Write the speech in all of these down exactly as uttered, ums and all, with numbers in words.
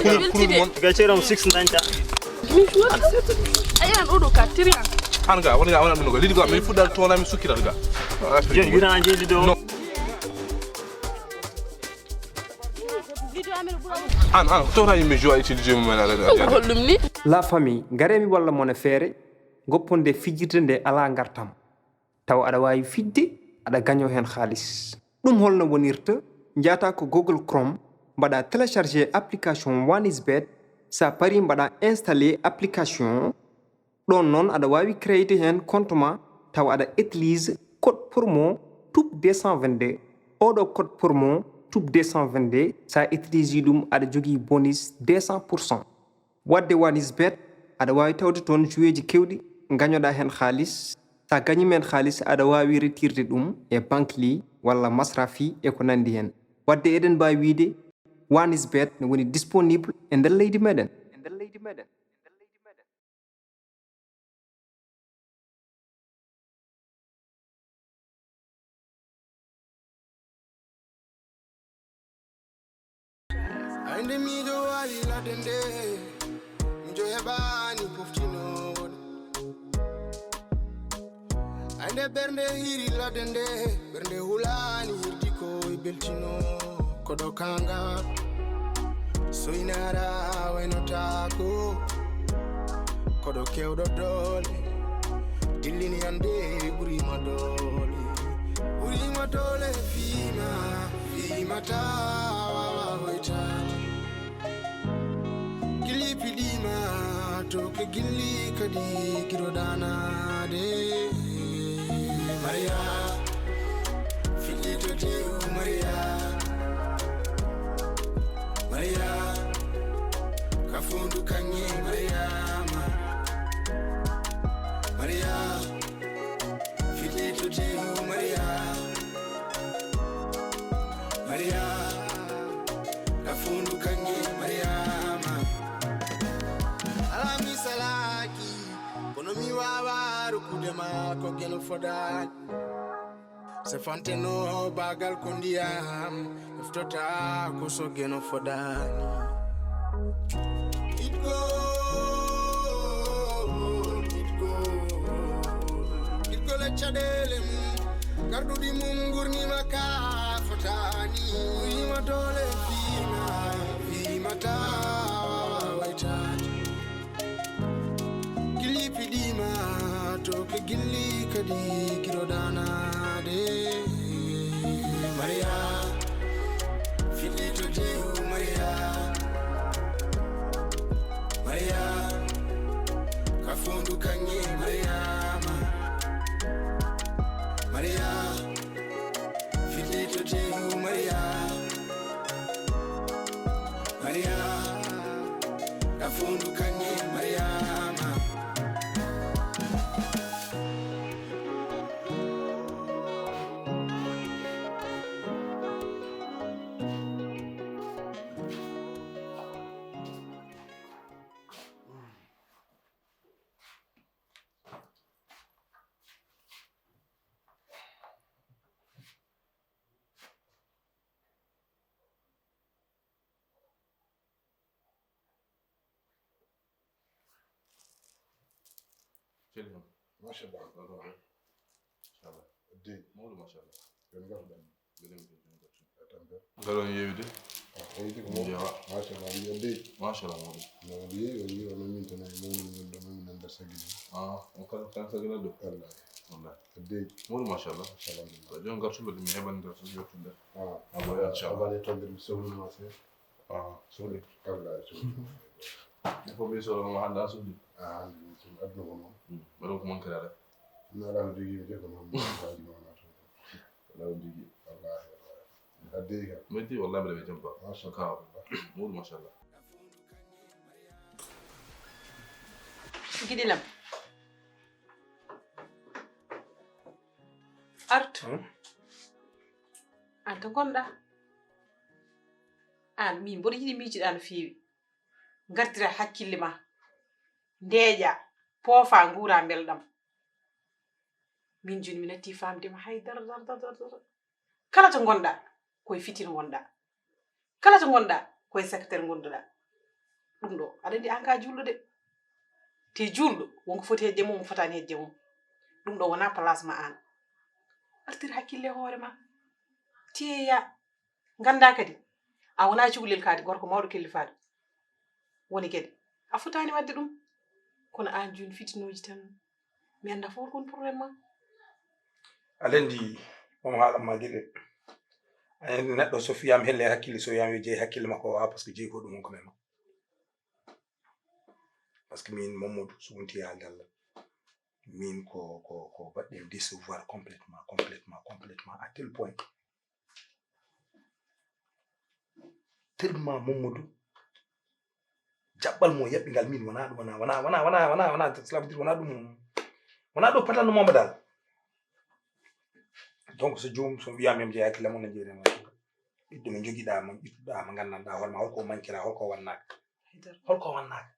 Kulol, kulol mon. Ga ceeram six dañta. Ayan oɗo ka tiriyan. An ga wona ga wona ɗum ga lidi ga min fuɗɗal toona min sukkiral ga. Jon yurana jeeli do. No. An an tawta yimɓe jowa itti liggey mumen ala. Holɗum ni? La famille, ngaree mi walla mon e feere, gopponde fijirde nde alaa ngartam. Tawa aɗa waawi fijde, aɗa gañoo heen haalis. Ɗum holno wonirta? Njaata ko Google Chrome, mbaɗa télécharger application One is Bet. Sa parii, mbaɗa installer application. Ɗoon noon, aɗa waawi créer heen compte ma, tawa aɗa utilise code promo tube deux cent vingt-deux. Oɗo code promo tube deux cent vingt-deux, sa utilise ɗum, aɗa jogii bonus deux cent pour cent. Waɗde One is Bet, aɗa waawi tawde toon joueeji keewɗi, ngañoɗaa heen haalis. Sa gañiima heen haalis, aɗa waawi retirde ɗum e Bankly walla Masrafi e ko nanndi heen. Waɗde eɗen mbaawi wiyde One is Bet ne woni disponible e nder leydi meɗen. Ay nde miijo waali ladde nde, miijo heɓaani poftinoowo ɗum. Ay nde ɓernde hiiri ladde nde, ɓernde hulaani hirdi ko e beltino. Koɗo kaŋŋa soynaara waynotaako. Koɗo keewɗo doole, dillini annde ɓuriima doole. Ɓuriima doole fiima, fiima taa waawa hoytaade. Gilli piɗiima, to ke gilli kadi giɗo danaade. Maria, fiɗɗi to tew Maria. Maria, ka fondu kaŋŋe Mariama. Maria, fiɗɗi to tew Maria. Maria, ka fondu kaŋŋe Mariama. Alaa mi salaaki, kono mi waawaa rokkude ma ko geno fodaani. Sefanteno baagal ko ndiyam, eftota ko so geno fodaani. Itgol, itgol, itgol e caɗeele mum, garɗuɗi mum ngurnima ka fotaani. Uyima doole fiima, fiima taa waawa waytaade. Gilli piɗiima, to ke gilli kadi giɗo danaade. Maria, fiɗɗi to tew Maria. Maria, ka fondu kaŋŋe Mariama. Maria, fiɗɗi to tew Maria. Maria, ka fondu kaŋŋe Mariama. Machallah. Machallah. Dey. Mawɗo machallah. Yo ngarɗen. Mbeɗen ko jom gottum. Tampere. Ngal on yeewide. Ah, yeewide ko mawɗo. Njeewa. Machallah, mbiya dey. Machallah, mawɗo. No, on yeewi, on yeewi, on memminta, on memminta, on memminta nder sagili. Ah, on kala, kala sagila ɗo? Wallahi. Wallahi. Dey. Mawɗo machallah. Machallah. Ko jom gartuɓe ɗum mi heɓan nder so yottu nder. Ah. Ah, bon, inchallah. Abane tombere mi sohli ma seeɗa. Ah, sohli. Wallahi, sohli. Ko mi sohli ma hannde an sohli. Ah, hannde mi sohli. Aduna ko noon. Hmm. Mbaɗa ko manque aɗa. Mi alaa ko jogii mi de ko noon. Alaa ko jogii. Wallahi, wallahi. Addi ka. Metti wallahi mbiɗa wiyata ba. Machallah. Ka. Mawɗo machallah. Giɗilam. Artu. Hmm? An to ngonɗa? An min mboɗo yiɗi miijiɗa no feewi. Ngartira hakkille ma. Ndeeƴa, poofa, nguura mbelɗam. Min jooni mi natti faamde ma hay dara, dara, dara, dara, dara. Kala to ngonɗa, koye fitir ngonɗa. Kala to ngonɗa, koye secteur ngonduɗa. Ɗum ɗo aɗa andi an ka juulɗo de. Te juulɗo wonko foti hejje mum, fotaani hejje mum. Ɗum ɗo wona place ma an. Artir hakkille e hoore ma. Teeya. Ganda kadi a wona cukalel kadi, gorko mawɗo kellifaaɗo. Woni kadi a fotaani wadde ɗum. Kono an jun fitinuuji tan. Mi anda fof kon problème ma. Aɗa andi, moom haala ma geɗe. Aɗa andi neɗɗo so fiyama helle hakkille, so wiyama yo jeey hakkille makko o, parce que jeey ko ɗum on ko mema. Parce que min Mamadou so wonti haalde Allah, min ko ko ko baɗɗen décevoir complètement, complètement, complètement, à tel point tellement Mamadou jaɓɓal mo yaɓɓi ngal min wona ɗum, wona wona wona wona wona wona cela veut dire wona ɗum, wona ɗo patanno moma dal. Donc so joom so wiyama yam jeeya hakkille mum ne jeeɗema, ɓiɗɗo mo jogiɗa mo ƴittuɗa mo gandanɗa hoorema holko mankira, holko wannaka, holko wannaka.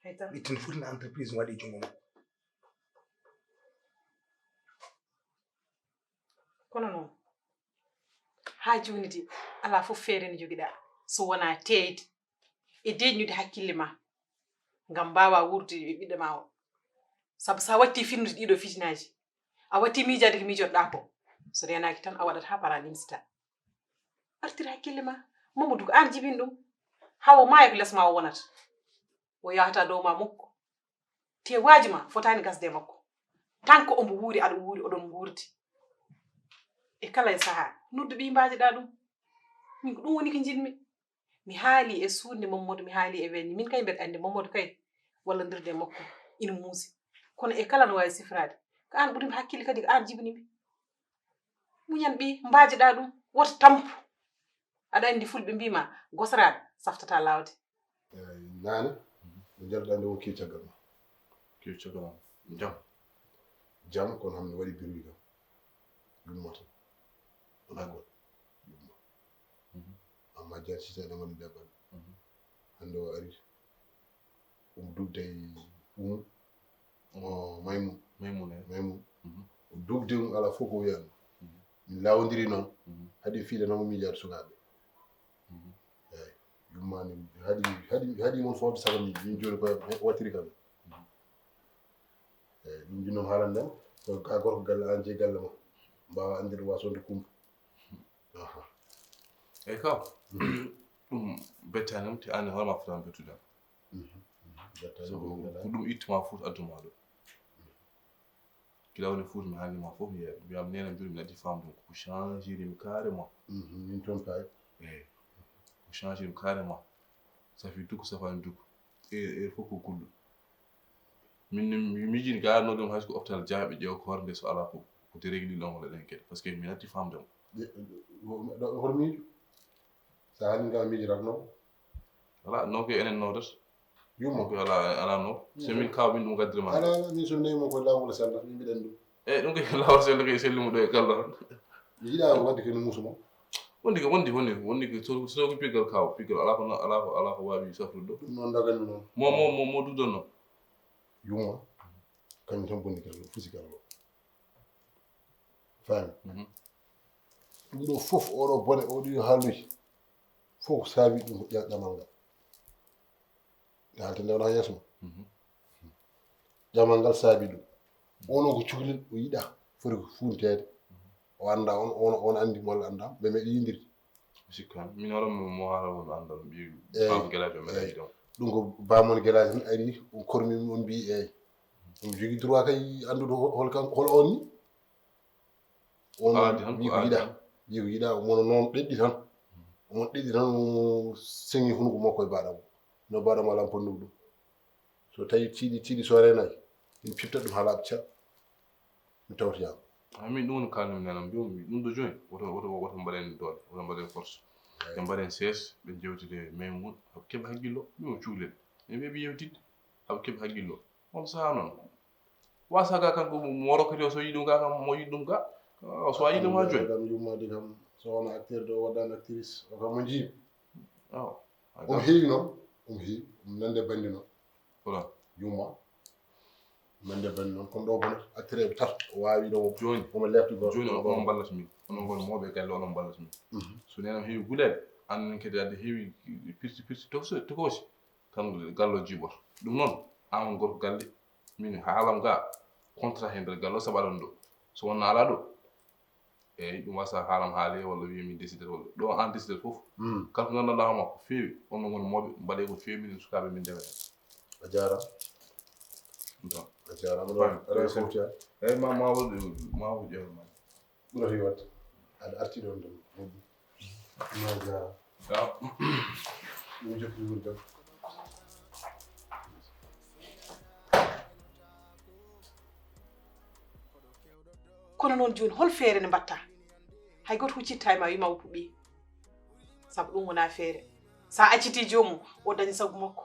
Ɓiɗɗo ne foti no entreprise no waɗi junngo mum. Kono noon haa jooni de alaa fof feere nde njogiɗaa so wonaa teeyde e deeƴnude hakkille ma ngam mbaawaa wuurdude e ɓiɗɗo ma o. Sabu so a watti finnude ɗiɗo fitinaaji, a watti miijaade ko miijotoɗaa ko, so reenaaki tan a waɗat haa para nimsita. Artir hakkille ma. Mamadou ko aan jibini ɗum. Hawo maaya ko les ma o wonata. O yahata dow ma mukko. Te waaji ma fotaani gasde e makko. Tan ko ombo wuuri aɗa wuuri oɗon nguurdi. E kala e sahaa noddu ɓii mbaajiɗaa ɗum. Min ko ɗum woni ko njiɗmi. Mi haali e suuɗnde Mamadou, mi haali e weññe. Min kay mbeɗa anndi Mamadou kay wallondirde e makko ina muusi. Kono e kala no waawi sifraade. Ko aan ɓuri mi hakkille kadi ko aan jibini mi. Muñan ɓii mbaajiɗaa ɗum woto tampu. Aɗa anndi fulɓe mbiima gosraaɗo saftata laawde. Eyi, naane, mi jarɗa nde won kew caggal ma. Kew caggal ma. Jam. Jam, kono hannde waɗi birwi kam. Yumma tan. Wona goɗɗo. Yumma. Amma jar sitaɗe woni daɓɓal. Hannde o ari. Omo dugda e Umu. O Maymun. Maymun, eh. Maymun. O dugde mum alaa fof ko wiyanno. Min lawondiri noon. Haɗi fiiɗe noon miijaade sukaaɓe. Eeyi. Yummaani haɗi, haɗi, haɗi mon fodde sago min. Min jooni koye wattiri kam. Eeyi, ɗum jinnomi haalande am. Ko ka gorko galle, aan jeyi galle ma. Mbaawa anndirde wasonde kumpa. Aha. Eeyi, kaw. Ɗum bettaani am, te aan e hoore ma fotaani bettude am. Sabu ko ɗum ittuma fof adduma ɗo. Kila woni fof mi haalnima fof mi yeeɓe. Mbiyam nena mbiɗo mi natti famde ko changiri mi carrément. Min toon kay. Eeyi. Ko changiri mi carrément. Safi dukko, safaani dukko. E, e fof ko kulɗo. Min ne mi miijini ka arno ɗum hay so ko hôpital jaaɓe ƴeewa ko hoore nde so alaa ko, ko déréglé ɗon walla ɗen kadi. Parce que mi natti famde mo. Hoto miijo. Sa haali ngal miijo tan noon. Alaa, noon ko enen noodata. Yumma. Ko alaa, alaa noon. So min kaw min ɗum gaddiri ma. Alaa, alaa, min so mi nawi mo ko laamu wala sella, min mbiɗen ɗum. Eeyi, ɗum ko laawol sella ko e sellumo ɗo e gallo tan. Mi yiɗaa waɗde ko no muusumo. Wondi ko, wondi, wondi, wondi ko so, so ko piggal kaw, piggal alaa ko, alaa ko, alaa ko waawi safrude ɗo. Ɗum noon dagani noon. Mo, mo, mo, mo duɗon noon. Yumma. Kañum tan bonni gallo, fusi gallo. Faami? Mhm. Ɗum ɗo fof, oɗo bone, oɗo haaluji, fof ko saabi ɗum ko ƴa-, ƴamal ngal. Nde haalte nde wona yeeso ma. Mhm. Ƴamal ngal saabi ɗum. Ono ko cukalel, o yiɗa, foti ko funteede. O annda on, on, on anndi mo walla annda, ɓe meɗi yindirde. Sikkan, min hoore mo, mo haala won anndal, ɓi Eeyi, Pape Geladio meɗa eeyi. Yiɗi on. Ɗum ko Bamon Geladio tan ari, on kormi ɗum, on mbi eeyi. On jogii droit kay anndude hol, hol kan, hol on ni? On aadi tan, wi ko ko yiɗa, aadi tan. Wi ko yiɗa, omo noon ɗeɗɗi tan. Omo ɗeɗɗi tan, omo seŋi hunuko makko e baɗam. No baɗam alaa ponndum ɗum. So tawi tiiɗi, tiiɗi so reenaaki, min pifta ɗum haa laaɓa cer, mi tawtoyaa. Amin, ɗum woni ko kaalmi nena, mbiyumi ɗum ɗo jooni, woto, woto, woto mbaɗen doole, woto mbaɗen force. Eeyi. Ɓe mbaɗen sees, ɓe njewtide e Maymun, haɓe keɓa hakkillo, mbiyumi cukalel. Ɓe mbiya ɓe yewtidde, haɓe keɓa hakkillo. On sahaa noon, wasa ga kanko mo rokkete o, so yiɗi ɗum ga kam, mo yiɗi ɗum ga, o so a yiɗi ma jooni. Kam yummaade kam, so wona acteur de, o waɗaani actrice, o kam mo njii. Awa. Omo heewi noon, omo heewi, omo nande banndi noon. Voilà. Yumma. Nande banndi noon, kono ɗo bonata, acteur eɓe tato, o waawi ɗo, jooni, omo leefti gooto. Jooni, onon mballata min. Onon ngoni mawɓe galle, onon mballata min. Mhm. So neenam heewi guleede, aan kadi aɗa heewi pirti, pirti tokoosi, tokoosi. tan gallo jiiɓoto. Ɗum noon, aan won gorko galle, min haalam ga contrat he nder gallo sabu aɗa ɗo. So wonnaa alaa ɗo, eeyi, ɗum wasa haalam haale walla wiye min décider walla ɗo aan décider fof. Hmm. Kala ko nganndanɗaa hooma ko feewi, on no ngoni mooɓe, mbaɗee ko feewi, minen sukaaɓe min ndewa heen. A jaaraama. Ɗum tan. A jaaraama. Fami. Aɗa waɗi fof. Eeyi, ma, ma waɗu, ma waɗu ƴeewa ma. Ɓurata waɗde. Aɗa arti ɗoon ɗum. Ma jaaraama. Yaw. Ɗum jokki wuurdan. Kono noon jooni hol feere nde mbatta? Hay gooto huccittaa e ma wiima woppu ɓiye. Sabu ɗum wonaa feere. Sa acciti joomum, o daña sagu makko.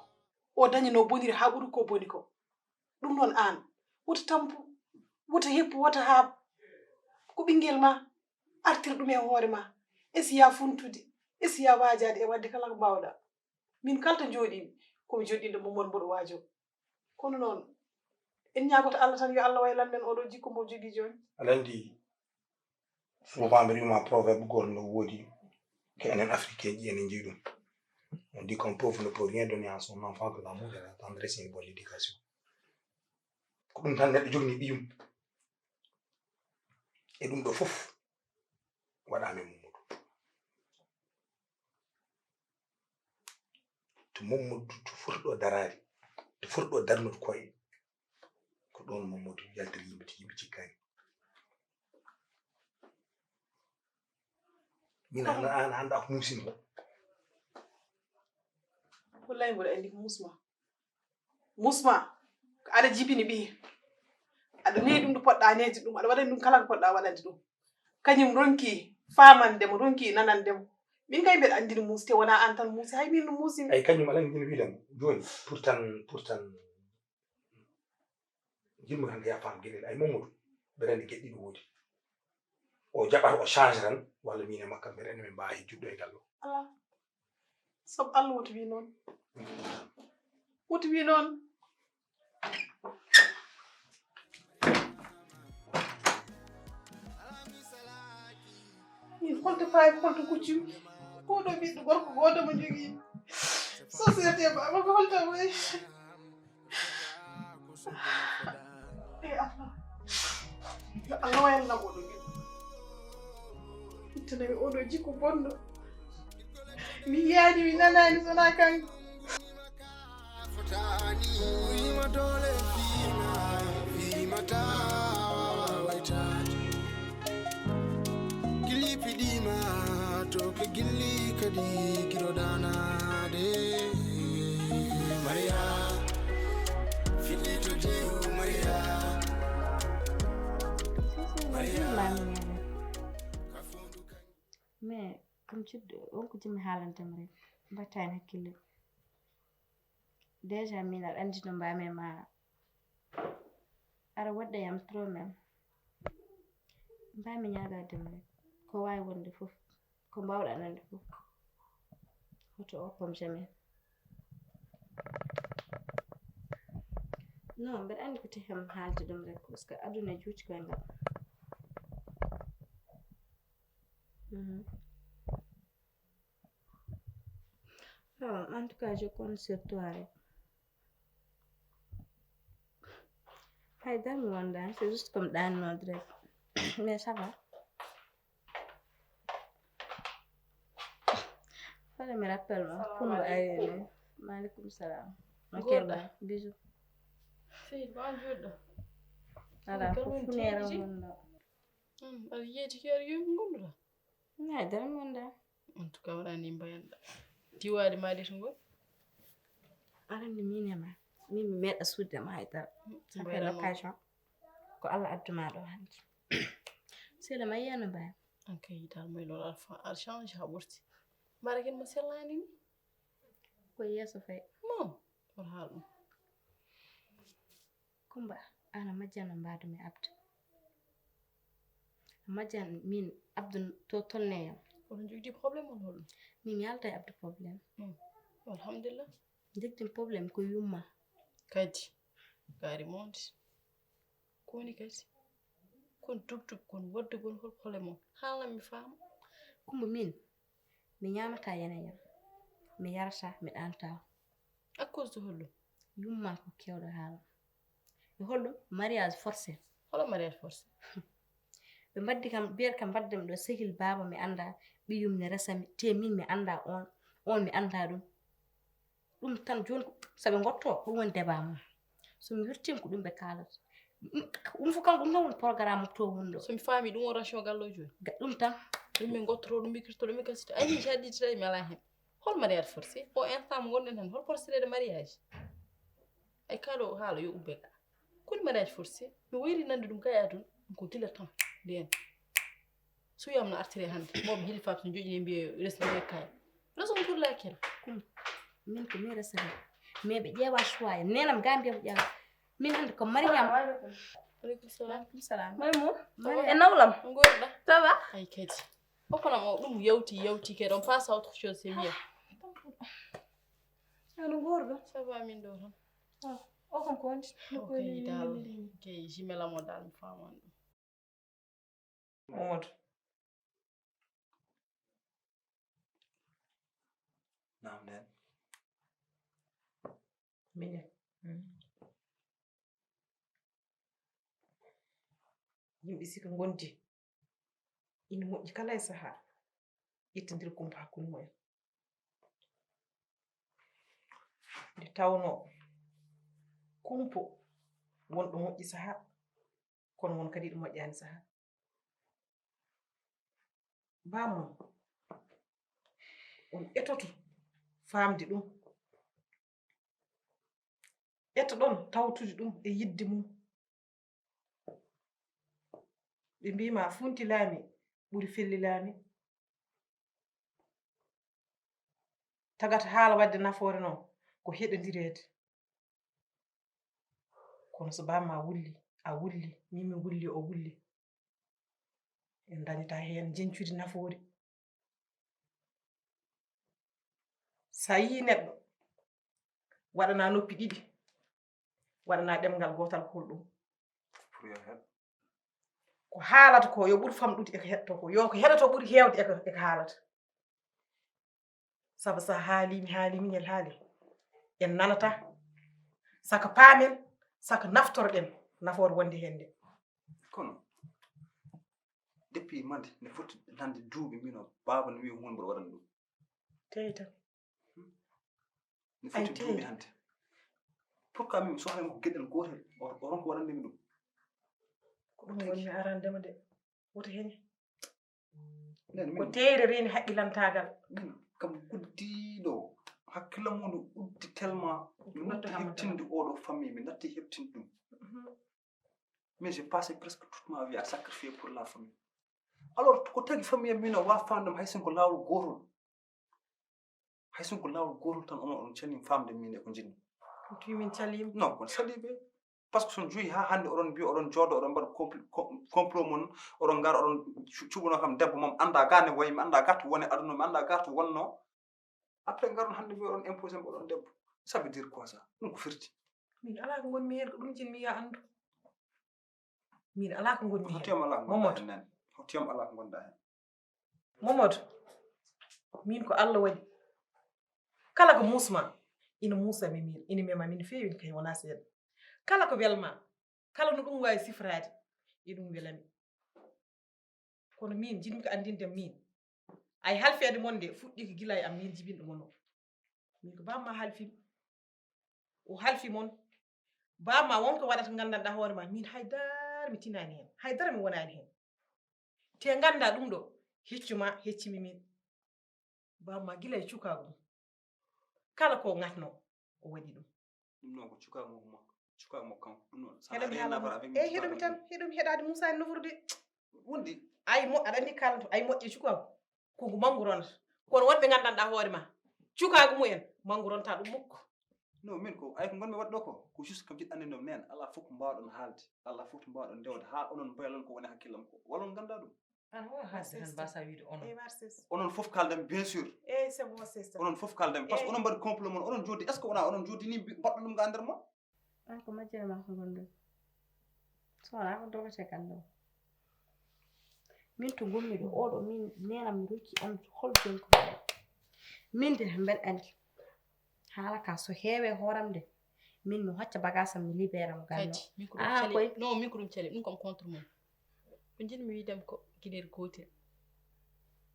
O daña no boniri haa ɓuri ko boni ko. Ɗum noon aan, woto tampu, woto heppu, woto haaɓ. Ko ɓinngel ma, artir ɗum e hoore ma. Esiya funtude, esiya waajaade e waɗde kala ko mbaawɗa. Min kala to njooɗimi, ko mi joɗɗinɗo mo mon mboɗo waajo. Kono noon, en ñaagoto Allah tan yo Allah waylan men oɗo jikku mbo jogii jooni. Aɗa anndi, souvent mbiɗa wiyma proverbe gooto no woodi, ko enen Africain ji enen njeyi ɗum. On dit qu'un pauvre ne peut rien donner à son enfant que l'amour et la tendresse et une bonne éducation. Ko ɗum tan neɗɗo jogni ɓiyum. E ɗum ɗo fof waɗaama e Mamadou. To Mamadou, to foti ɗo daraade, to foti ɗo darnude koye, ko ɗoon Mamadou yaltiri yimɓe, yimɓe cikkaani. Min an, an, an, an ko muusini ko. Wallahi mboɗo anndi ko muusma. Muusma, aɗa jibini ɓiye. Aɗa neeɗi ɗum ɗo poɗɗa neeɗde ɗum, aɗa waɗani ɗum kala ko poɗɗa waɗande ɗum. Kañum ronki faamande mo, ronki nanande mo. Min kay mbeɗa anndi no muusi, te wonaa aan tan muusi, hay min no muusi. Ay, kañum aɗa anndi no wiɗen jooni, pourtant, pourtant, jiɗmi tan ko yaa faam geɗel. Ay, Mamadou, mbeɗa anndi geɗe ɗiɗi woodi. O jaɓata, o change tan, walla min e makko, mbeɗa anndi min mbaawa hejjude ɗo e gallo. Alaa. Sabu Allah woto wi noon. Woto wi noon. Min holto fawi, holto kuccumi? Oɗo ɓiɗɗo gorko gooto mo jogii. Société baaba ko holto wayi? Eh, Allah. Yo Allah wayanna mo ɗum. Ittanami oɗo jikku bonɗo. Mi yiyaani, mi nanaani, so wonaa kanko. Fotaani. Wiima doole fiima, fiima taa waytaade. Gilli piɗiima to ke gilli kadi kiro daanaade. Mariya, fiɗɗi to jeeru Mariya. Mariya. Mais comme tu, on ko jimmi haalantama rek, mbatta hen hakkille. Déjà min aɗa anndi no mbaami ma, aɗa woɗɗa yam trop même. Mbaami ñaagaade ma rek, ko waawi wonde fof, ko mbaawɗa nande fof, hoto oppam jamais. Non, mbeɗa anndi ko teham haalde ɗum rek, parce que aduna juuti koye ngal. Mhm. Oh, en tout cas, je compte sur toi rek. Hay dara mi wonda, c'est juste comme ɗaaninoode rek. Mais ça va. Fala mi rappel ma. Kumba ari ne. Maaleykum salaam. Ok, ba. Bisous. Seydi, ba juɗɗo. Ala ko funere wonno. Hmm, aɗa yeeti ki aɗa yoomi ngonduɗa? Hay dara mi wonda. En tout cas, waɗani mbayanɗa. Diwaade ma ɗi to ngol? Aɗa anndi min e ma. Min mi meeɗa suuɗde ma hay dara. Ça fait l'occasion. Ko Allah addu ma ɗo hannde. Seydi ma yiyano mbayan. An kay yiɗal moy noon alfa, aɗa change haa ɓurti. Mbara ken mo sellaani ni? Ko yeeso fay. Non, won haal ɗum. Kumba, aan a majjano mbaadu mi Abdu. A majjan min Abdu to tolne yam. Oɗon jogdi problème on hoɗum? Min mi alta e Abdu problème. Hmm. Alhamdulillah. Jogdi problème ko yumma. Kadi. Kaari monde. Ko woni kadi? Kon tub tub kon wadde kon hol problème on? Haalan mi faama. Kumba min, mi ñaamata yeneyam. Mi yarata, mi ɗaanta. À cause de holɗum? Yumma ko kewɗo haala. E holɗum? Mariage forcé. Holo mariage forcé? Ɓe mbaddi kam, mbiyata kam mbaddam ɗo sehil baaba mi annda, ɓiyum ne resa mi, te min mi annda on, on mi annda ɗum. Ɗum tan jooni ko, so ɓe ngotto, ɗum woni débat mum. So mi wirtiima ko ɗum ɓe kaalata. Ɗum fof kanko ɗum tan woni programme to woni ɗo. So mi faami ɗum o ration gallo jooni. Ga- Ɗum tan. Ɗum min ngottoto, ɗum mbikirto, ɗum min kasito. Ay min jaɗɗitiraɗe mi alaa heen. Hol mariage forcé? O instant mo ngonɗen tan, hol forcé de mariage? Ay kaɗo haala yo ubbe ka. Koni mariage forcé? Mi wayri nande ɗum kay aduna. Ɗum ko gila tan. Nden. Suyam no artire hannde. Mawɓe hili fab so joƴƴini mbiye resde kay. Raison pour laquelle? Kum. Min ko mi resata. Mais ɓe ƴeewa choix. Nenam ga mbiya ko ƴeewa. Min hannde ko Mariam. Aleykum salam. Ɗum salam. Mariam. E nawlam. Ngorɗa. Ça va? Ay kadi. Okonam o ɗum yawti yawti kadi on passe à autre chose c'est mieux. Ano ngorɗo? Ça va min ɗo tan. O kam ko wonti? O kay dal kay jimela mo dal mi faman ɗum. Mamadou. Naam nden. Miñe. Yimɓe sika ngondi ina moƴƴi kala e sahaa ƴettondir kumpa hakkunde mumen. Nde tawnoo kumpo won ɗo moƴƴi sahaa, kono won kadi ɗo moƴƴaani sahaa. Bammun on etoto faamde ɗum, etoɗon tawtude ɗum e yiɗde mum. Ɓe mbiima funti laami ɓuri felli laami. Tagata haala waɗde nafoore noon ko heɗondireede. Kono so bamma wulli, a wulli, min mi wulli, o wulli, en dañata heen jeñcude nafoore. So a yii neɗɗo waɗana noppi ɗiɗi, waɗana ɗemngal gootal, ko holɗum? Ko haalata ko yo ɓur famɗude e ko heɗto ko, yo ko heɗoto ɓuri heewde e ko haalata. Sabu so a haalii mi haalii miñel haali, en nanata saka paamen, saka naftoroɗen nafoore wonde heen nde. Kono depuis mande ne foti nande duuɓi mino baaba no wiya hunde mboɗo waɗana ɗum. Tey tan. Ne foti duuɓi hannde. Pourquoi min mi sohlay mo ko geɗel gootel o ronko waɗande mi ɗum? Ko ɗum woni mi arandema de. Woto heñe. Ko teere reeni haqqilantaagal. Min kam guddiiɗo hakkillam woni uddi tellement mi natti heɓtinde oɗo famille mi natti heɓtinde ɗum. Min j'ai passé presque toute ma vie à sacrifier pour la famille. Alors ko tagi famille am min o wafandam hay sinko laawol gootol. Hay sinko laawol gootol tan onon oɗon calimi famde min e ko njiɗmi. Twi min calima. Non kon saliɓe. Par ce que so joyi ha hande oɗon mbiya oɗon jooɗo oɗon mbaɗa complot mon oɗon gara oɗon cuɓano kam debbo mom anda ga ne wayi mi anda ga to woni aduna mi anda ga to wonno. Après garon hande mbiya oɗon imposé mo oɗon debbo. Ça veut dire quoi ça? Ɗum ko firti? Min ala ko gonmi hen ko ɗum jinmi ya andu. Min ala ko gonmi hen. Hoto yam ala ko gonɗa hen nani. Hoto yam ala ko gonɗa hen. Momod, min ko Allah waɗi. Kala ko muusma ina muusami min ina mema min feewi kay wona seeɗa. Kala ko welma kala no ɗum wawi sifraade e ɗum welami. Kono min jiɗmi ko anndinde min ay halfeede mon nde fuɗɗi ko gila e am min jibinɗo mon o. Min ko bamma halfimi. O halfi mon. Bamma wonko waɗata gandanɗa hoore ma min haydara mi tinani hen haydara mi wonani hen. Te ganda ɗum ɗo heccu ma heccimi min. Bamma gila e cukagu mum kala ko gatno o waɗi ɗum. Ɗum noon ko cukagu makko makko cukagu makko kanko ɗum noon ça n'a rien à voir avec. Eyi heɗum tan heɗum heɗade moussa e nofrude. Wonde ay mo aɗa andi kalanto ay moƴƴe cukagu. Ko ngu manngu ronata kono wonɓe nganndanɗaa hoore ma cukaagu mumen manngu ronata ɗum mukko. No min ko ay ko ngonmi waɗɗo ko ko juste kam jiɗɗanni noon neen alaa fof ko mbaawɗon haalde alaa fof to mbaawɗon ndewde haa onon mbaylan ko woni hakkillam ko walla on nganndaa ɗum. An hoore haalde tan mbasa wiide onon. Onon fof kaalden bien sûr. Eyi c'est bon c'est ça. Onon fof kaalden par ce que onon mbaɗi complot mon onon jooɗi est ce que wona onon jooɗi ni mbaɗɗo ɗum ga nder mon. An ko majjere ma ko gonɗon. So wonaa ko dogete kan ɗoo. Min to ngonmi ɗo oɗo min nenam mi rokki on hol jonko. Min de mbeɗa andi. Haala ka so heewe hooram de, min mi hocca bagage am, mi libere mo galle. Kadi min ko ɗum cali. Non, min ko ɗum cali, ɗum kam contre mum. Ko njiɗmi wiidem ko guineer gootel.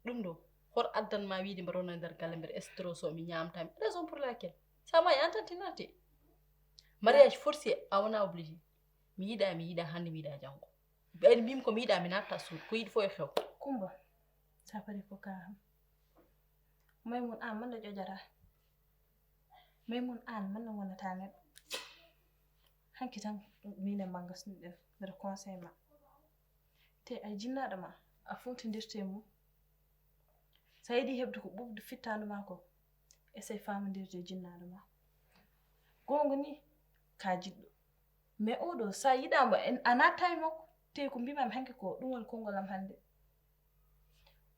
Ɗum ɗo, hor addan ma wiide mbaɗa wona nder galle, mbeɗa stress, mi ñaamta mi. Raison pour laquelle, sa maayi an tan tinate. Mariage forcé, a wona obligé. Mi yiɗa, mi yiɗa hannde, mi yiɗa janngo. Ɓen mbimi ko mi yiɗa, mi natta suudu, ko yiɗi fof e xew. Kumba, sa fari ko ka. Maymun, an man da ƴoƴata. Maymun, an man da wonata neɗɗo. Hanki tan min e ma ngasnuɗen, mbeɗa conseil ma. Te ay jinnaɗo ma, a funtindirte mum. Sa yiɗi heɓde ko ɓurɗo fittandu ma ko, essaye famondirde e jinnaɗo ma. Gonga ni, ka jiɗɗo. Mais oɗo, sa yiɗama, en, a natta e makko. Te ko mbimami hanki ko, ɗum woni konngol am hannde.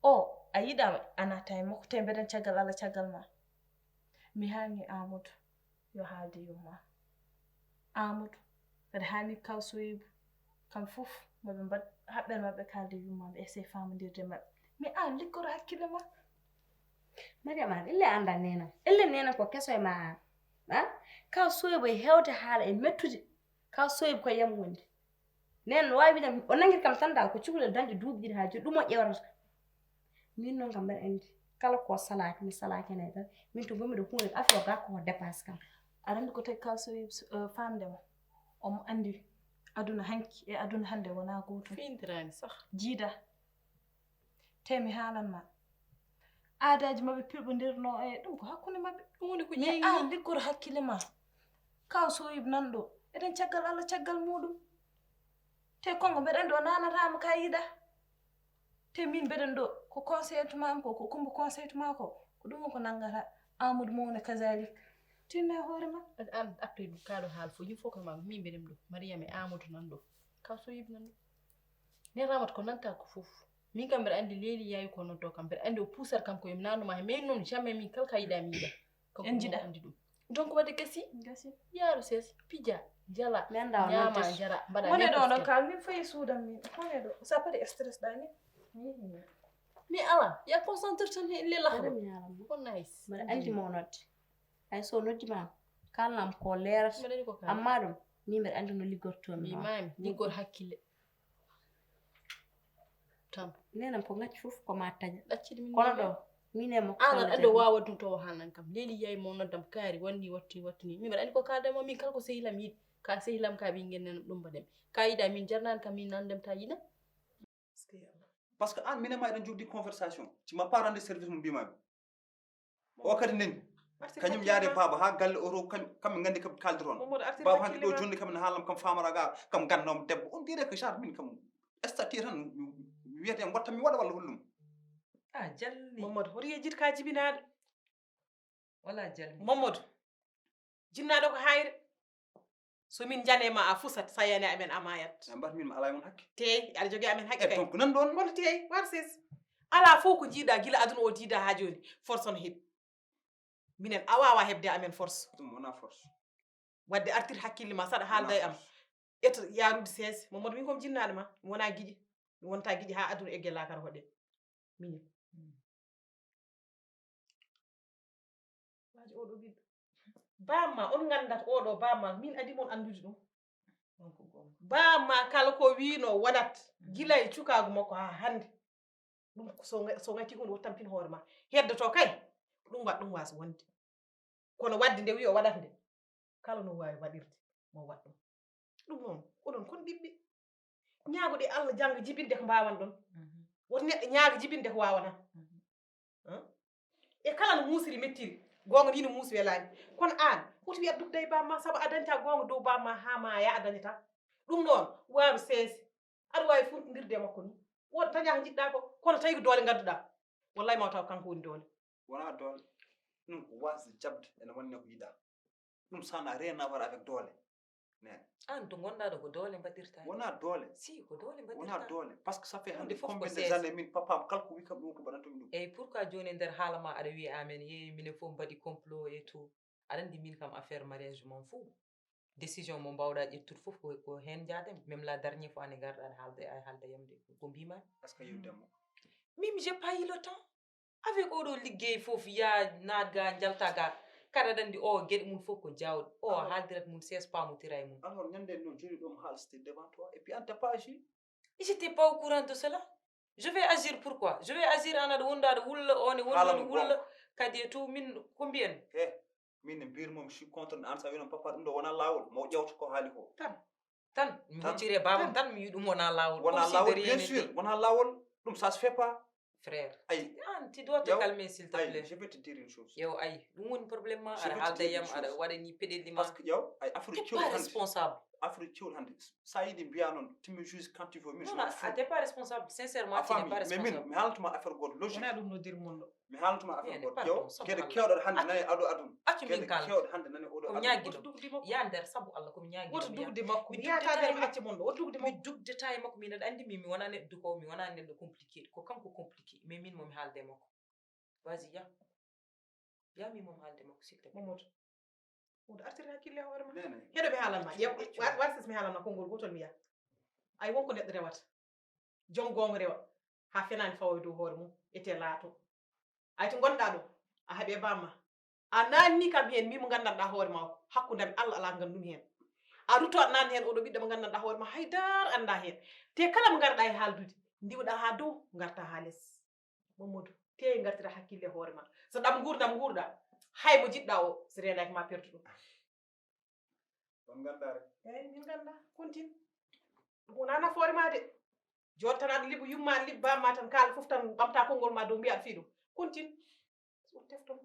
O, a yiɗama, a natta e makko. Te mbeɗen caggal Allah, caggal ma. Mi hani Amadou, yo haalde yumma. Amadou, mbeɗa hani kaw Soyibu. Kam fof, maɓe mbaɗ haɓɓere maɓɓe, kaalde yumma, ɓe essaye famondirde maɓɓe. Mais an, liggoro hakkille ma. Mariama, elle anda nena. Elle nena ko keso e ma an. Ha? Kaw Soyibu e hewde haala e mettude. Kaw Soyibu ko yam wonde. Nen no wawi wiide, o nangiri kam tan dal ko cukalel dañde duuɓi ɗiɗi ha jooni, ɗum o ƴewrata. Min noon kam mbeɗa andi, kala ko salaaki, mi salaaki hen tan. Min to ngonmi ɗo, huunde affaire o gakko ko dépasse kam. Aɗa andi ko tagi Kaw Soyibu, eh, famde mo? Omo andi aduna hanki e aduna hannde wona gootum. Fintiraani sah. Jiida. Te mi haalan ma. Aadaaji maɓɓe pirɓondirno e ɗum ko hakkunde maɓɓe. Ɗum woni ko ƴeeŋi. An liggoro hakkille ma. Kaw Soyibu nan ɗo. Eɗen caggal Allah, caggal muɗum. Te kongo mbeɗen ɗo nanatama ka yiɗa. Te min mbeɗen ɗo ko conseil tuma am ko, ko Kumba conseil tuma ko, ko ɗum ko nangata. Amadou Mawne kazalik. Tinno e hoore ma. An, an, attoy ɗum kaɗo haal fof, yim fof ko ma, min mbeɗen ɗo. Mariam e Amadou nan ɗo. Kaw Soyibu nan ɗo. Ne Ramat ko nanta ko fof. Min kam mbeɗa andi leeli yayu ko noddo kam. Mbeɗa andi o puusat kam ko yomi nanuma he. Mais noon jamais min kala ka yiɗa mi yiɗa. Kanko en jiɗa. Andi ɗum. Donc wadde gasi. Gasi. Yaaru ses, pija, jala. Mi anda o ñaama, noddata. Jara, mbaɗa. Wone ɗo n'importe no quel. Ka min fayi suudam min. Wone ɗo. Sa pati stress ɗa ni. Mi ala. Ya concentre tan he lella. Mbaɗa mi ala mo. Ko nice. Mbaɗa andi mo nodde. Hay so noddi ma, kalnam ko leerata. Mbaɗani ko kala. Amma ɗum, min mbeɗa andi no liggorto mi. Mi mami, liggor hakkille. Tan. Nenam ko ngacci fof ko ma taƴa. Ɗaccidi min. Kono ɗo, min e mo. An aɗa andi o wawa ɗum to o haalan kam. Leeli yayi mo noddam kaari, wanni watti, watti ni. Min mbeɗa andi ko kalda mo, min kala ko sehilam yiɗi. Ka sehilam ka ɓingel nenam ɗum mbaɗen. Ka yiɗa min jarnani kam min nandem ta yiɗa. Parce que an minen ma eɗen jogdi conversation. Tu m'as pas rendu service mo mbimami. O kadi nani. Kañum yaade baaba ha galle o to kam, kamɓe gandi kam kaldiron. Baaba hanki ɗo jonni kam ne haalam kam famara ga, kam gandom debbo. On dirait que genre min kam statut tan wiyete watta mi waɗa walla hollum. A jalni. Mamadou, hoto yejjit ka jibinaɗo. Wala jalni. Mamadou, jinnaɗo ko hayre. So min jane ma a fusat, sa yani amen a mayat. Mbat min mi ala e mon hakke. Tey, aɗa jogi amen hakke. E kay. Donc nan ɗon. Kono tey, war ses. Ala fof ko jiiɗa gila aduna o diida ha joni. Force on heɓi. Minen a wawa heɓde amen force. Ɗum wona force. Wadde artir hakkille ma saɗa haalda e am. Wona force. Eto yarude seese. Mamadou min kom jinnaɗo ma. Mi wona giƴi. Mi wonta giƴi ha aduna egge lakara hoɗe. Minen. Waaji oɗo ɓiɗɗo. Bamma, on ngandat oɗo bamma, min adi mon andude ɗum. Bamma kala ko wino waɗat, gila e cukaagu makko ha hannde. Ɗum ko so nga-, so ngati hunde o tampin hoore ma. Heddoto kay, ɗum wa-, ɗum waasa wonde. Kono wadde nde wi o waɗat nde, kala no waawi waɗirde, mo waɗ ɗum. Ɗum noon, oɗon kon ɓiɓɓe. Ñaagoɗe Allah jannga jibinde ko mbaawan ɗon. Mhm. Woto neɗɗo ñaaga jibinde ko waawanaa. Mhm. Hein? E kala no muusiri mettiri, goonga ni no muusi welaani. Kono aan, woto wiya dugda e bamma, sabu a dañta goonga dow bamma haa maaya a dañata. Ɗum noon, waaru seese. Aɗa waawi funɗindirde e makko ni. Woto daña ko njiɗɗa ko, kono tawi ko doole ngadduɗa. Wallahi ma taw kanko woni doole. Wona doole. Ɗum ko waasde jaɓde ene wonde ko yiɗa. Ɗum ça n'a rien à voir avec doole. Neen. Aan to ngonɗaa ɗo ko doole mbaɗirtaa. Wona doole. Si, ko doole mbaɗirtaa. Wona doole. Parce que ça fait hannde combien des années min papa am kala ko wi kam ɗum ko mbaɗanto mi ɗum. Eyyi, pourquoi jooni e nder haala ma aɗa wiya amen, yeeyi minen fof mbaɗi complot et tout. Aɗa anndi min kam affaire mariage mon fou. Décision mo mbaawɗaa ƴettude fof ko, ko heen njaaden. Même la dernière fois nde ngarɗaa aɗa haalda, aɗa haalda yam de, ko mbiimaa? Est-ce que yewdemo? Min, j'ai pas eu le temps. Avec oɗo liggey fof, ya naat ga, njalta ga. Kada aɗa anndi o geɗe mum fof ko jaawɗe. O haaldirat mum sees paamotira e mum. Alors, ñande no joni ɗum haalsde devant toi. Et puis, an tapage. J'étais pas au courant de cela. Je vais agir pourquoi? Je vais agir an aɗa wonda aɗa wulla, on e wonda aɗa wulla. Kadi e tout, min ko mbiyen? He, min ne mbirmom, je suis contre an, sa winon papa ɗum ɗo wona laawol, mo ƴewta ko haali ko. Tan. Tan mi hucciri e baabam tan mi wi ɗum wona laawol. Wona laawol, bien sûr, wona laawol. Ɗum, ça se fait pas. Frère, ay, an, tu dois te calmer, s'il te plaît. Je vais te dire une chose. Yow, ay, ɗum woni problème ma. Aɗa haalda yam, aɗa waɗa ni peɗelli ma. Parce que yow, ay, affaire cewɗi hannde. Responsable. Affaire cewɗi hannde. Ça, yiɗi mbiya noon, tu me juges quand tu veux. Non, non, ah, t'es pas responsable, sincèrement, tu n'es pas responsable. Mais min, mi haalantuma affaire gooto, logique. Wona ɗum noddir mon ɗo. Mi haalantuma affaire gooto. Yow, geɗe keewɗe hannde nani aɗo aduna. Accu min kaalda. Geɗe keewɗe hannde nani oɗo aduna. Ko ñaagiɗo. Yandere sabu Allah, ko mi ñaagiɗo. Woto dugde makko. Mi yiyata acce mon ɗo. Woto dugde makko. Mi dugdata e makko, min aɗa anndi min, mi wona neɗɗo ko, mi wona neɗɗo compliqué. Ko kanko compliqué. Mais min momi haalde makko. Vas-y, ya. Ya, min momi haalde makko, s'il te plaît. Mamadou. Wonde artir hakkille e hoore ma. Heɗo mi haalan ma. Ƴeew, warsis mi haalan ma konngol gootol mi yaha. Ay wonko neɗɗo rewata. Joom goonga rewa. Haa fenaani fawa e dow hoore mum. Ete laato. Ay to ngonɗaa ɗo. A haɓi e bamma. A naanni kam heen, min mo nganndanɗaa hoore ma o, hakkunde am e Allah alaa ko nganndumi heen. A rutto aɗa naanni heen oɗo ɓiɗɗo mo nganndanɗaa hoore ma, hay dara anndaa heen. Te kala mo ngarɗaa e haaldude, ndiwɗaa haa dow, ngartaa haa les. Mamadou, tee ngartira hakkille e hoore ma. So ɗam nguurndam nguurɗaa, hay mo njiɗɗaa o, so reenaaki ma pertu ɗum. On nganndaa rek. Eey, min nganndaa. Kontin. Ɗum wonaa nafoore ma de. Jooni tan aɗa liɓo yumma, aɗa liɓo bamma tan, kaala fof tan ɓamta konngol ma dow mbiya aɗa fii ɗum. Kontin. Tefton.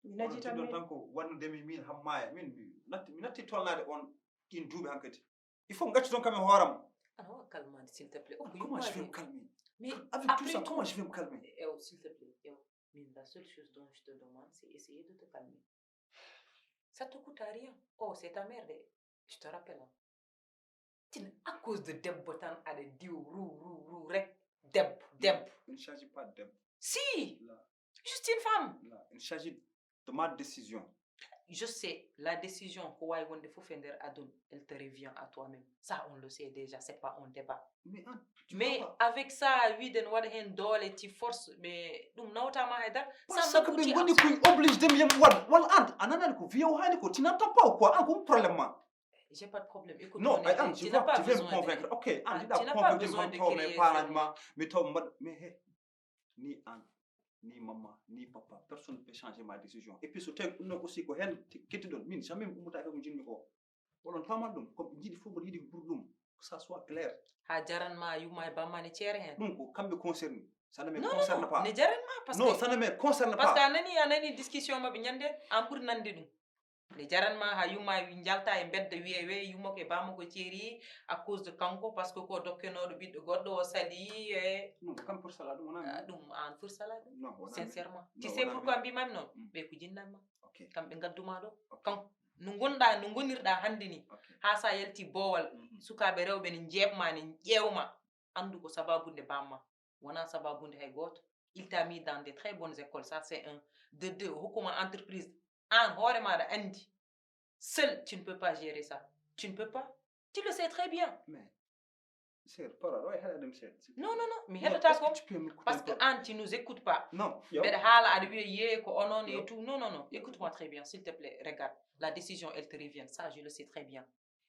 Mi naji tan min. Tan ko wannudemi min hammaya min mi natti mi natti tolnaade on ɗin duuɓi hankadi. Il faut ngaccu toon kam e hooram. Ana wa calmande, s'il te plaît. Oh, comment je vais me calmer? Mais avec tout ça, comment je vais me calmer? Ew, s'il te plaît, ew. Min, la seule chose dont je te demande, c'est essayer de te calmer. Ça te coûte à rien. Oh, c'est ta mère de. Tu te rappelles, hein? Tin, à cause de debbo tan aɗa diw ru ru ru rek. Debbo, debbo. Il ne s'agit pas de debbo. Si. Là. Juste une femme. Là, il s'agit de ma décision. Je sais, la décision ko wawi wonde fof e nder aduna, elle te revient à toi-même. Ça, on le sait déjà, c'est pas un débat. Mais, ah, mais avec ça, wiide ne waɗa heen doole, ti force, mais ɗum nawatama haydara. Parce que ɓe ngoni koye obligé de mi yem waɗ walla an a nanani ko wiya o haali ko, tu n'entends pas ou quoi? An ko ɗum problème ma. J'ai pas de problème. Écoute, non, I am, tu vois, tu viens me convaincre. Ok, an yiɗa convaincre man taw mais parent ma mi taw mbaɗ mais he ni an ni maman ni papa, personne ne peut changer ma décision. Et puis so tawi ɗum ɗon aussi ko heen kettiɗon, min jamais mi ummotaki ko jinmi ko. Oɗon paaman ɗum, ko ɓe njiɗi fof mboɗo yiɗi ko ɓuri ɗum, que ça soit clair. Ha jaranma yumma e bamma ne ceera heen. Ɗum ko kamɓe concerné. Ça ne me concerne pas. Ne jaranma parce que non, ça ne me concerne pas. Parce que a nani a nani discussion maɓɓe ñande an ɓuri nande ɗum. Ne jaranma ha yumma wi njalta e mbedda wiye we yumma ko e bamma ko ceeri à cause de kanko parce que ko dokkenooɗo ɓiɗɗo goɗɗo o sali e. Non, kam pour sala ɗum wona. Ɗum an pour sala ɗum. Non, wona. Sincèrement. Tu sais pourquoi mbimami noon? Ɓe ko jinnanma. Kamɓe ngadduma ɗo. Kanko. No ngonɗa, no ngonirɗa hannde ni, haa sa yalti boowal, sukaaɓe rewɓe ne njeeɓma, ne ƴeewma, anndu ko sabaabu nde bamma, wonaa sabaabu nde hay gooto. Il t'a mis dans de très bonnes écoles, ça c'est un. De deux, o hokkuma entreprise, aan hoore maaɗa anndi, seul tu ne peux pas gérer ça, tu ne peux pas, tu le sais très bien. Mais Seeɗa, paro aɗa waawi heɗaade mi seeɗa? Non, non, non, mi heɗata ko parce que an tu nous écoutes pas. Non, mbeɗa haala aɗa wiya yee ko onon et tout. Non, non, non, écoute-moi très bien, s'il te plaît, regarde, la décision elle te revient, ça je le sais très bien.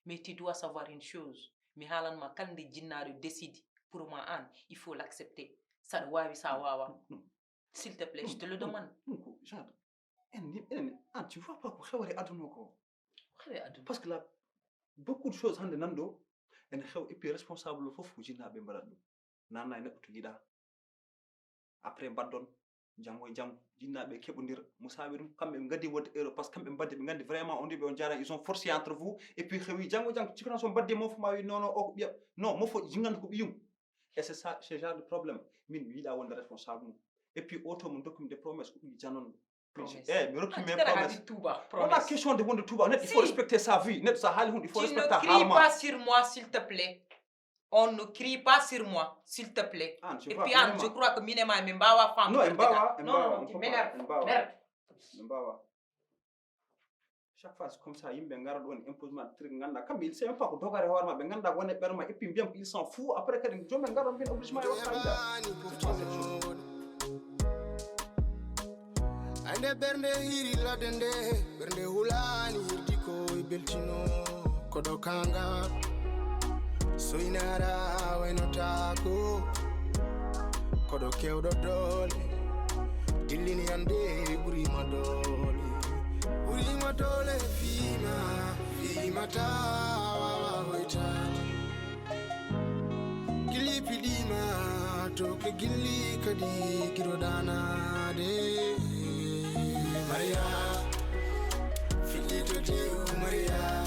Mais tu dois savoir une chose, mi haalanma kala nde jinnaaɗo décide pour ma an, il faut l'accepter. Saɗa waawi sa waawa. S'il te plaît, je te le demande. Ɗum ko genre en yimɓe enen an tu vois pas ko hewre aduna ko. Hewre aduna parce que la beaucoup de choses hannde nan ɗo ene hew et puis responsable o fof ko jinnaaɓe mbaɗat ɗum. Nanna e neɗɗo to yiɗa après mbaɗɗon janngo e janngo jinnaaɓe keɓodira mo saabi ɗum kamɓe ɓe ngaddi wonde euro parce que kamɓe mbaddi ɓe nganndi vraiment on ɗiɓe on jaara ils ont forcé entre vous et puis hewi janngo e janngo cikkanaa so mbaddi mofo ma wi non non o ko ɓiya non mofo jingannde ko ɓiyum. Et c'est ça, ce genre de problème. Min mi yiɗa wonde responsable mum. Et puis oto mo dokkumi de promesse ko ɗum janon. Promesse. Eh, mi rokki mais promesse. Wona question de wonde tuba. Neɗɗo il faut respecter sa vie. Neɗɗo sa haali hunde il faut respecter haalma. Tu ne cries pas sur moi s'il te plaît. On ne crie pas sur moi s'il te plaît. Et puis an je crois que min e ma min mbawa famde. Non, en mbawa, en mbawa. En mbawa. Chaque fois comme ça yimɓe ngara ɗon impose ma truc ngannda kamɓe ils sait même pas ko dogare hoore ma ɓe ngannda wone ɓerma et puis mbiyam ils sont fou après kadi jomumen ngara mbiyen obligement e waɗa. Nde ɓernde hiri ladde nde, ɓernde hulaani hirdi ko e beltino. Koɗo kanga soynara waynotaako. Koɗo kewɗo doole, dillini ande ɓurima doole. Ɓurima doole fiima, fiima ta wawa hoytaade. Gilli piɗima to ke gilli kadi giɗo danade. Maria, fiɗɗito tew Maria.